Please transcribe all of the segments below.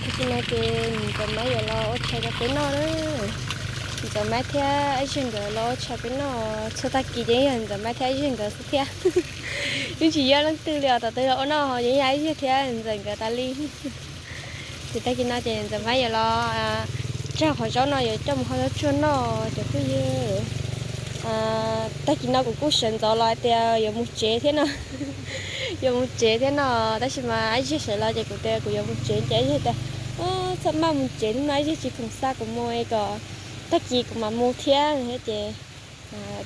Tag kis no ces Ntxawm Maiv yuav los ua tshais rau peb noj na. Ntxawm Maiv thiab Ab Zeg nkawd los ua tshais peb noj, txhua tag kis ces yog Ntxawm Maiv thiab Ab Zeg nkawd xwb thiab. Yeej tsis yog leej twg li os, tom twg los ua noj ces yog Ab Zeg thiab Ntxawm nkawd tas li. Ces tag kis no ces Ntxawm Maiv yuav los tsaug qhov zaub no yuav coj mus hau zaub tsuag noj cov phooj ywg. Tag kis no kuv kuj sawv ntxov los hais tias yuav mus tsev thiab no. Yuav mus tsev thiab no, tab sis mas Ab Zeg sawv los ces kuv tias kuv yuav mus tsev ces Ab Zeg tias txhob maj mus tsev hnub no, Ab Zeg tsis khoom xa kuv mus kom tag kis kuv mam mus thiab ces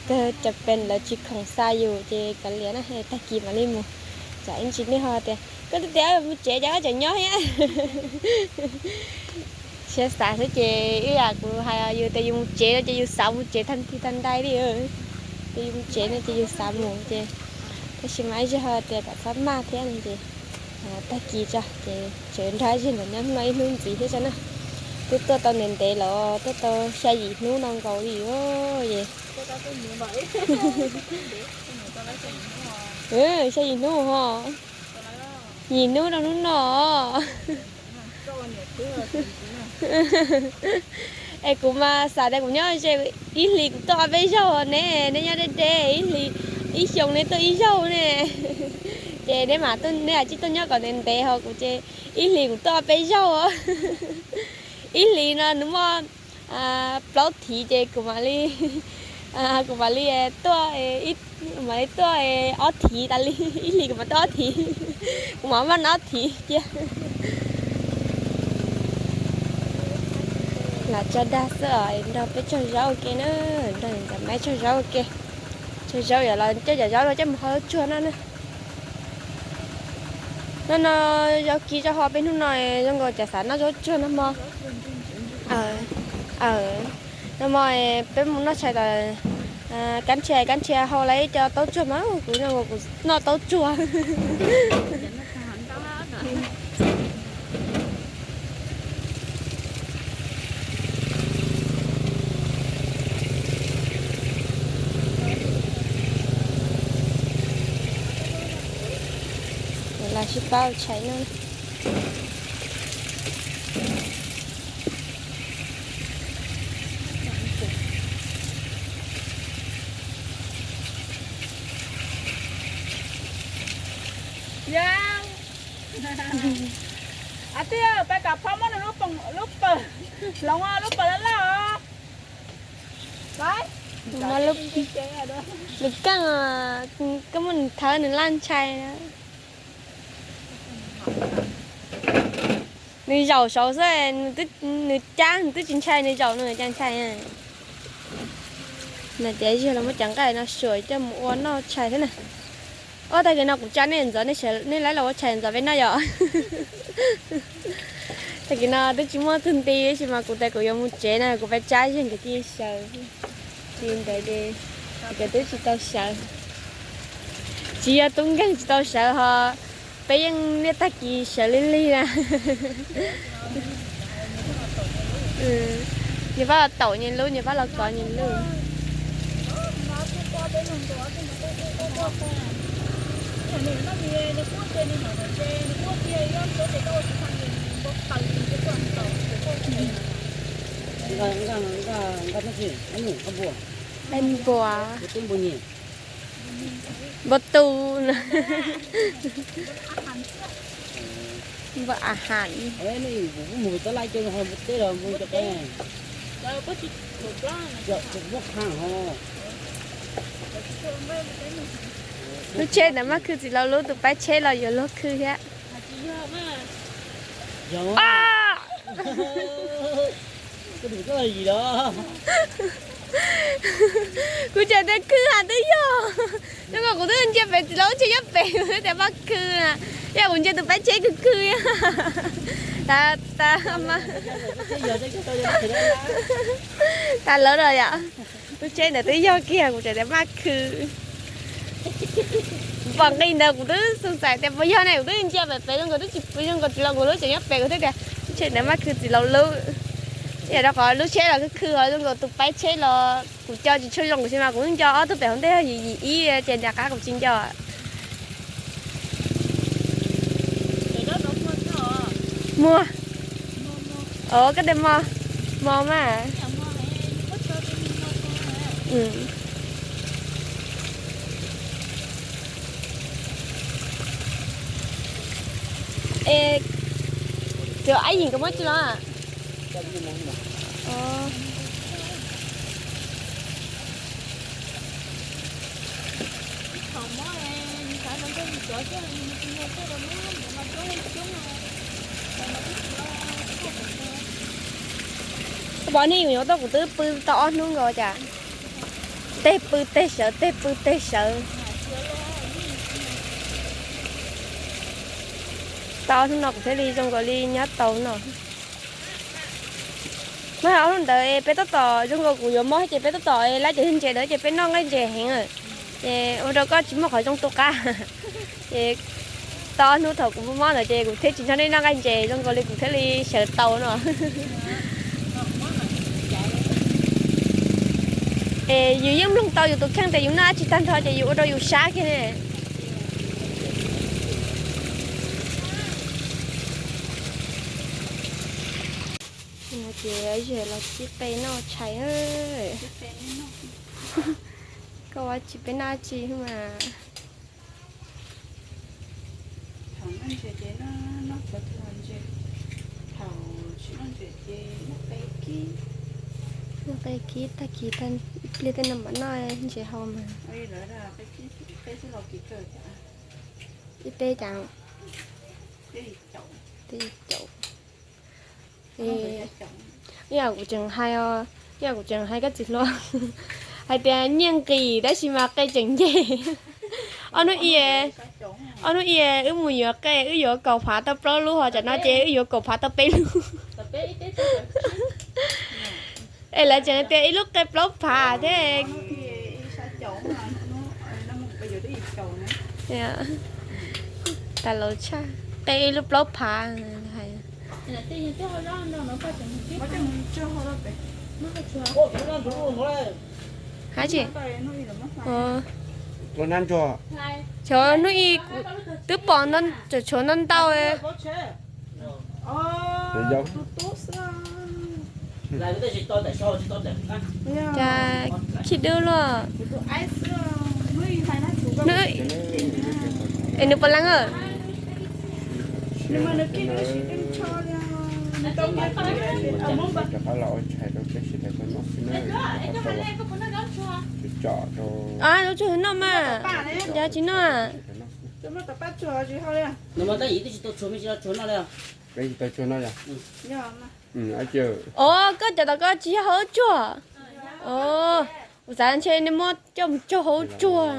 kawg cov pes lawv tsis khoom xa yus ces kav liam na, tag kis mam li mus. Tsam ib ntsis nej ho tias koj twb tias mus tsev ces koj tseem nyob thiab. Siab xav xwb ces ib yam kuv hais yus tias yus mus tsev no ces yus xav mus tsev tag nrho tag nrho li. Ces yus mus tsev no ces yus xav mus ces, tab sis mas Ab Zeg ho tias kom txhob maj thiab no ces tag kis tso ces tseem nrog Ab Zeg nkawd nyob hnub no ib hnub ntxiv thiab tso na. Twb tuaj tau ntev ntev los tuaj tau xya yim hnub no nkaus li os. Xya yim hnub ho, yim hnub rau hnub no. Es kuv mas xav tias kuv nyob ze ib hlis kuv tuaj ob peb zaug ne, neb nyob deb deb ib hlis, ib xyoo neb tuaj ib zaug ne. Ces neb mam, neb mam li tuaj nyob kom ntev ntev ho kuv ces ib hlis kuv tuaj ob peb zaug. Ib hlis no nws muaj plaub thiv ces kuv mam li, kuv mam li tuaj, mam li tuaj ob thiv tas li, ib hlis kuv mam tuaj ob thiv, kuv mam maj no ob thiv cia. Los tso dag xwb os, nrog peb tsaug zaub ua ke na, nrog Ntxawm Maiv tsaug zaub ua ke. Tsaug zaub yuav los coj cov zaub no coj mus hau zaub tsuag no na. No no, zaub kib zaub ho peb hnub no zoo nkaus cas xav noj zaub tsuag no mog. No mog, peb mus noj tshais tom kab nrhia, kab nrhia hau lawm ib co taub tsuag mas kuv zoo nkaus kuv noj taub tsuag. Los sib pab ua tshais no. Ab tij, peb kom phauj muab nws lub pawg hloov, lub pawg loj loj. Nws keej, koj muab nws thawb nws laj ntshai. Nws zaum saud xwb, nws cab nws twb tsis ntshai, nws zaum nws cas ntshai. No ces yog los muab cov nqaij no suam coj mus ua noj tshais thiab na. Ob, tag kis no kuv tsa nej ntxov, nej laiv los ua tshais ntxov peb noj yom. Tag kis no twb tsis muaj tug nti tab sis mas kuv tias kuv yuav mus tsev na, kuv pab tsab zeg nkawd cia xyaw. Tsis li ntawd ces nkawd twb tsis tau sawv. Tsis yog tub nkeeg tsis tau sawv ho, peb yeej niaj tag kis sawv lig lig na. Nyias pab los taum nyias lub, nyias pab los kov nyias lub. Npua, npua tus, npua a has. Lub tsheb ntawd maj khw txiv laus lub, tus pab tsheb los yuav luag khw thiab. Kuv tseem tias khw has twb yog, zoo nkaus kuv twb ntsia pem txiv laus lub tsheb nyob pem kuv twb tias maj khw na, yog kuv ntsia tus pab tsheb khw khw. Tas, tas lawv los yom, lub tsheb ntawd twb yog kiag kuv tseem tias maj khw. Pom nqi ntawd kuv twb xav tias puas yog ne, kuv twb ntsia pem pem zoo nkaus twb tsis, zoo nkaus txiv laus kuv lub tseem nyob pem kuv thiaj tias lub tsheb ntawd maj khw txiv laus lub. Yam rau qhov lub tsheb los khw khw ho zoo nkaus tus pab tsheb los kuv nco tsis tshua zoo tab sis mas kuv nco ob tug pem hauv ntej yim yim ib ces nram qab kuv tsis nco. Muag. Os, koj tes mos, mos mas. Es, cov aib yim koj muab tsis los? Pom nej yuav tuaj kuv twb pw tau ob hnub nkaus cas. Tej pw tej sawv, tej pw tej sawv. Tau ob hnub no kuv thiaj li zoo nkaus li nyob tau no. Mas ob hnub ntawd peb tab tom zoo nkaus kuv yuav mob ces peb tab tom lab cov ntses ntawd ces peb noj nqaij ntses heev. Ces ua rau koj tsis muaj qhov zoo tu qab. Ces tau ob hnub thaum kuv mob ntawd ces kuv thiaj tsis nrog nej noj nqaij ntses zoo nkaus li kuv thiaj li sawv tau no. Es yus yeej mloog tau yus tus kheej tias yus noj dab tsi tag nrho ces yus ua rau yus sab kiag ne. Ces zem los tsis qe noj tshais. Koj ua tsis peb noj tsi mas. Thaum noj ntses ces noj, noj cov tag ntses, thaum tsis noj ntses ces noj qe kib. Noj qe kib tag kis tag pliag tej no mam noj ntses hau mas. Qe xwb los kis kawg thiab. Ib teb cas? Teb caum. Ib yam kuv tseem hais, ib yam kuv tseem hais koj txiv hluas hais tias nyiaj nqis tab sis mas qe tseem nce. Ob hnub i, ob hnub i wb mus yuav qe wb yuav kaum phav tau plaub lub ho tsam no ces wb yuav kaum phav tau peb lub. Es lawv tseem tias ib lub qe plaub phav thiab. Tas laus tshaj, qe ib lub plaub phav hais. Hab tsi? Cov hnub i twb pom tshuav ntau ntau. Cas khib dub luaj. Es nws puas leej? Lub tsuag noj mas, cas tsis noj? Os, koj cov tom koj tsis yog hauv tsuag. Kuv xav ntshe nej muab coj mus cog hauv tsuag.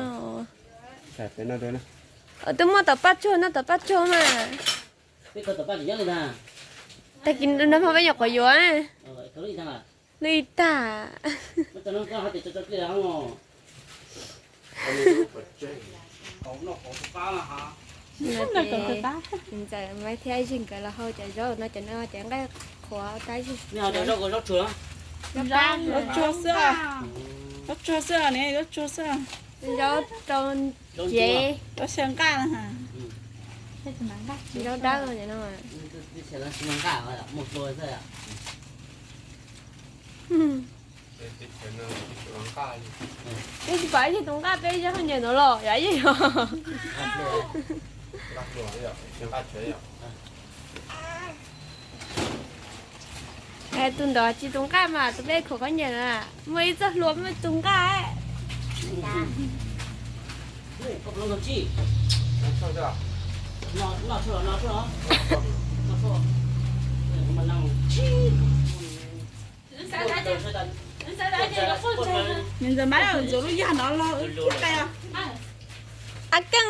Twb muaj tom paj tsuag, noj tom paj tsuag mas. Tag kis no peb nyuam qhuav yuav. Lub ib tag. Ntxawm, Maiv thiab Zig nkawd los hau cov zaub no, cov no cov nqaij qhuav tab zig. Zaub tsuag xwb, zaub tsuag xwb ne, zaub tsuag xwb. Zaub rau cev. Zaub dawb no. Peb tsis pom ib tug nqaj peb zaub hauj nyiaj no los yog ib yam. Tus ntawd tsis tus nqaj mas tus peb khuam khaub ncaws na, muaj ib txoj hlua muaj tus nqaj. Nws ntxawm, Maiv ntxuav lub yag no los qe. A Keej,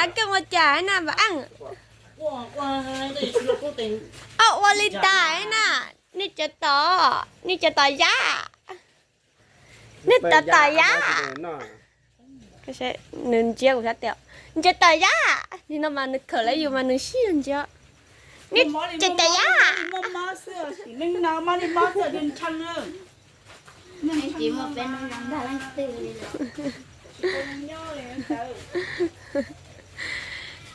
A Keej ua cas na Maiv Eej? Ua li tas na, nej cov tom, nej cov tom yab, nej cov tom yab. Nws ntsia kuv sab tias, nej cov tom yab, nim no mas nws khawm lawv yus mas nws sib ntsia. Nej cov tom yab.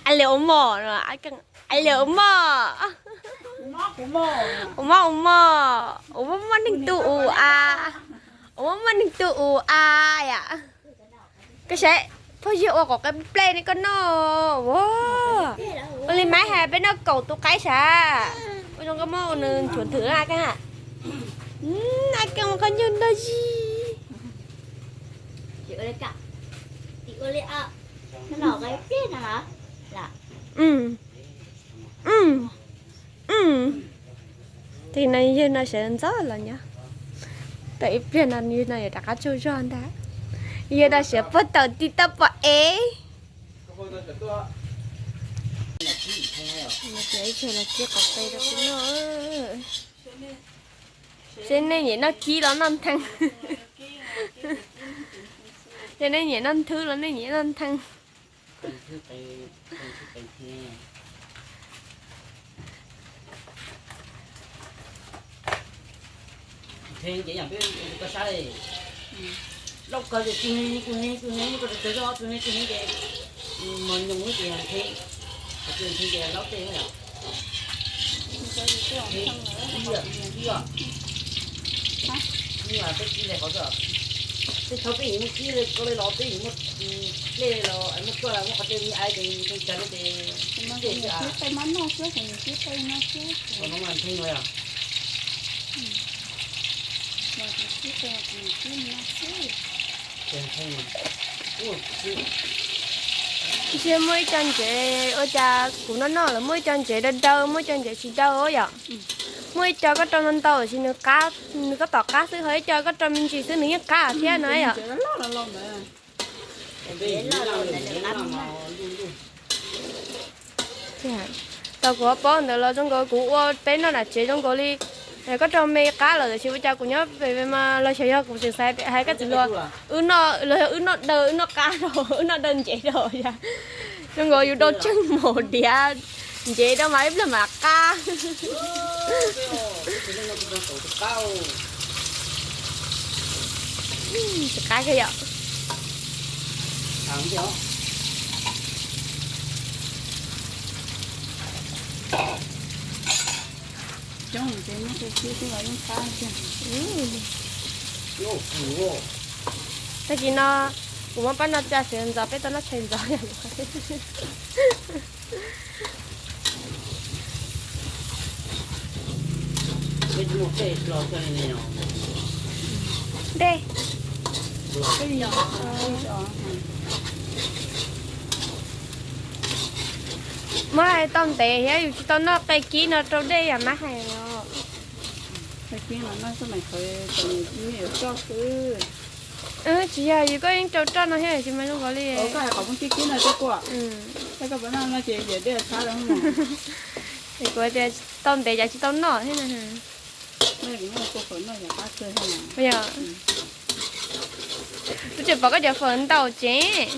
A li ua mom no, a li ua mom. Ua mov ua mov, ua mov muaj neeg tu ua a, ua mov muaj neeg tu ua a yom. Koj saib, phooj ywg ua quav qe nplej ne koj noj. Ua li Maiv hais peb noj kaum tus qaib sav. Ua zoo koj muab ua nws nchuav nthwv na koj. Koj ua koj nyuj nrog zis. Tag kis no yawg no sawv ntxov los nyob. Tau ib pliag no yawg no yuav rov qab tsaug zog ntag. Yawg no sawv puag tom ti tau pom ev. Los kib qos qe rau kuv noj. Seb nej nyiam noj kib los noj ntheev. Seb nej nyiam noj nthwv los nej nyiam noj ntheev. Ntheev ces yam peb ua koj sab li, laub kawg ces tug heev tug heev tug heev, muab koj tawg zog tug heev tug heev ces mos nyoos ces yog ntheev, qhov twg ntheev ces laub tej yom. Ib, ib, ib, peb kib li qhov xwb. Tej thaum peb yeej muab kib li ko li los peb yeej muab dlej los muab tsuaj los muab qhov dlej me ai ces ntheev tsawv li ces tej xwb a. Qhov no mas ntheev no yom. Ntshe muaj ib co ntsev ua cas kuv noj noj lawm muaj ib co ntsev daw daw muaj ib co ntsev tsis daw yom. Muaj ib co koj rau ntau ntau tiam sis nws qab, nws koj tom qab xwb ho ib co koj rau me ntsis xwb nws yeej qab thiab no yom. Tau kuv paub ntawd los zoo nkaus kuv ua peb noj nram tsev zoo nkaus li koj rau me qab lawm tiam sis ua cas kuv nyob pem mas los xyov yog kuv tseem xav hais koj txiv hluas, wb noj los yog wb noj daw wb noj qab rau wb noj daw ntsev rau yom. Zoo nkaus yus rau tsheej maum diav ntsev rau mas ib pliag mam qab. Tsis qab kiag yom. Tag kis no kuv muab pab no tsa xwb ntxov peb tau noj tshais ntxov. Dej. Muab hais tau ntev thiab yus tsis tau noj qe kib no rau dej yam mab hais os. Tsis yog yus koj yeej rau roj no thiab tsis mas zoo nkaus li. Kuv tias tau ntev cas tsis tau noj thiab. Yog, kuv tseem pom koj cov fawm ntau ces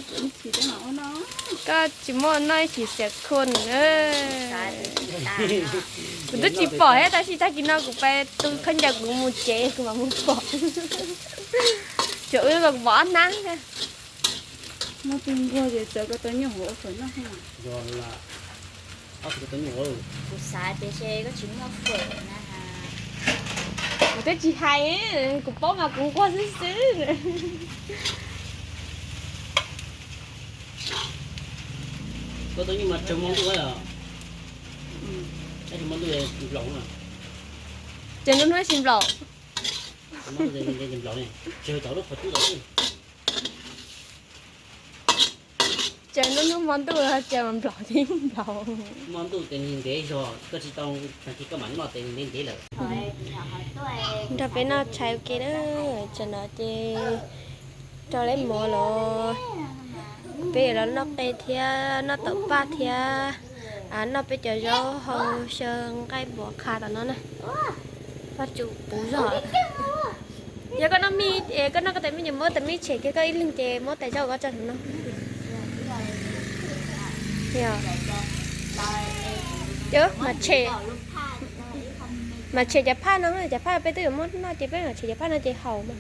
koj tsis muaj noj ib chim xiam khua nws. Kuv twb tsis pom thiab tab sis tag kis no kuv pais tu khaub ncaws kuv mus tsev kuv mam mus pom. Tsuas wb los kuv pom ob hnab thiab. Kuv xav tias koj tsis muaj fawm na. Kuv twb tsis hais, kuv paub mas kuv nquag xwb xwb. Koj tus nyuj mas tsawg hmo ntuj, tsawg hmo ntuj nplaum, tsawg ntuj hnub tsis nplaum. Tsawg tom lub qhov cub tod. Tsawg ntuj hnub hmo ntuj tsawg mas nplaum tib nplaum. Hmo ntuj ces nws ntev zog, koj tsis tau tag kis koj mam noj ces nws ntev ntev lawm. Nrog peb noj tshais ua ke na, tsam no ces rau leb mov los peb yuav los noj qe thiab noj taum paj thiab noj peb cov zaub hau xyaw nqaij npua qha tom no na. Vaj tsum puv zog. Yog koj noj mij, koj noj koj tais mij ces muab tais mij tshem kiag koj ib leeg ces muab tais zaub koj tso saum no. Mas tshem, mas tshem cov phaj no, cov phaj peb twb yuav muab noj ces peb mam tshem cov phaj no ces haum mas.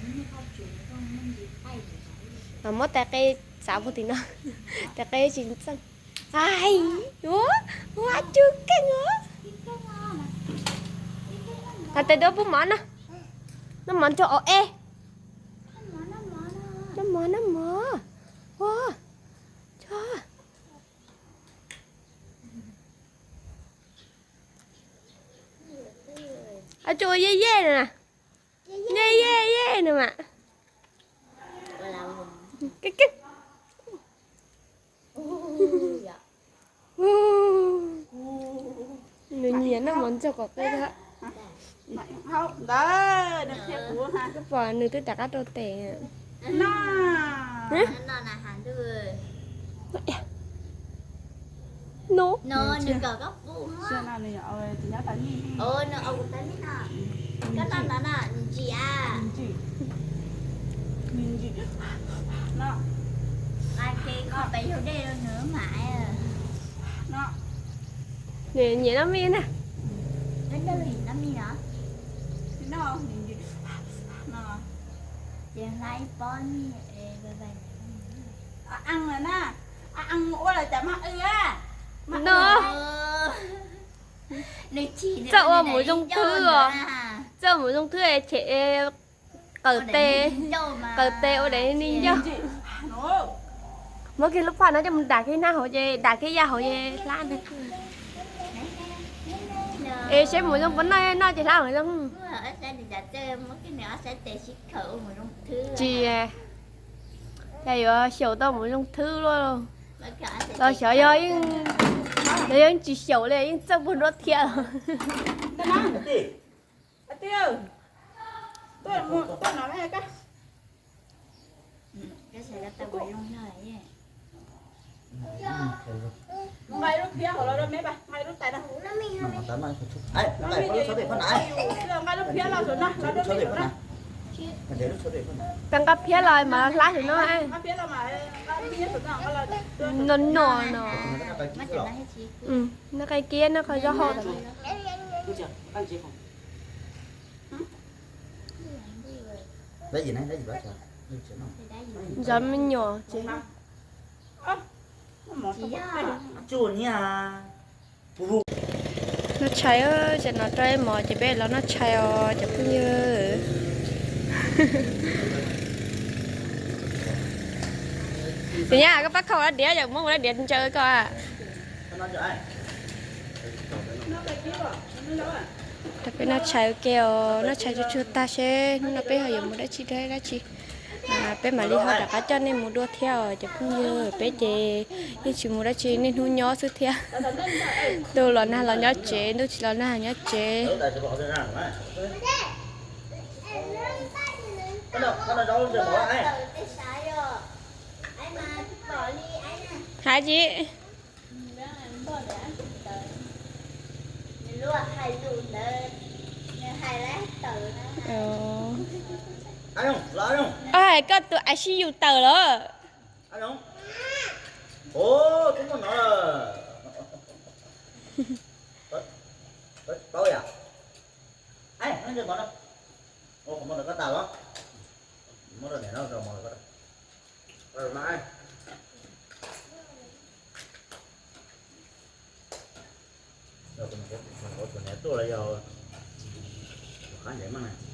Mas muab tais qe txav puag tim no, tais qe tsis txeej. Ai, ua, ua cug keej os. Has tes tuaj pub mov no. Noj mov ntxuag os es. Noj mov, noj mov. Ua, tso. Tso ua yej yej no na. Yej yej yej no mas. Nws nyiam noj mov ntxuag kom qe. Koj pom nws twb rov qab rau tes. No. Nws nyiam noj mij na. No. Txawj ua mus zoo thwb os. Txawj ua mus zoo thwb chem qaws tes, qaws tes ua daim ni ncauj. Muab kiag lub phaj no coj mus dam kiag nab hauv ces dam kiag yaj hauv ces hlab ntag. Es seb mus zoo puas noj, noj ces hlab mus zoo. Tsis, yog yuav xyaum tau mus zoo thwb luaj. Los xyov yog, los yog yeej tsis xyaum li, yeej txawj puag nruab thiab. Koj nqa phiab los mas hlab saum no. No no no. Noj qe kiab, noj qhov zaub hau. Zov me nyuam ces. Noj tshais, ces no rau ib mov ces peb los noj tshais os cov phooj ywg. Tus nyab koj pab khaum dab diav, yog muab kuv dab diav ntsaws koj. Rau peb noj tshais ua ke os, noj tshais tsuag tsuag tag seb hnub no peb ho yuav mus dab tsi dab tsi. Peb mam li ho rov qab coj nej mus dua thiab os cov phooj ywg. Peb ces yeej tsis mus dab tsi, niaj hnub nyob xwb thiab. Ntuj los nag los nyob tsev, ntuj tsis los nag nyob tsev. Hais tsis. Os, hais koj tus I C U tawm lawm. Tus niam tuaj los yog tus qab ntev mas.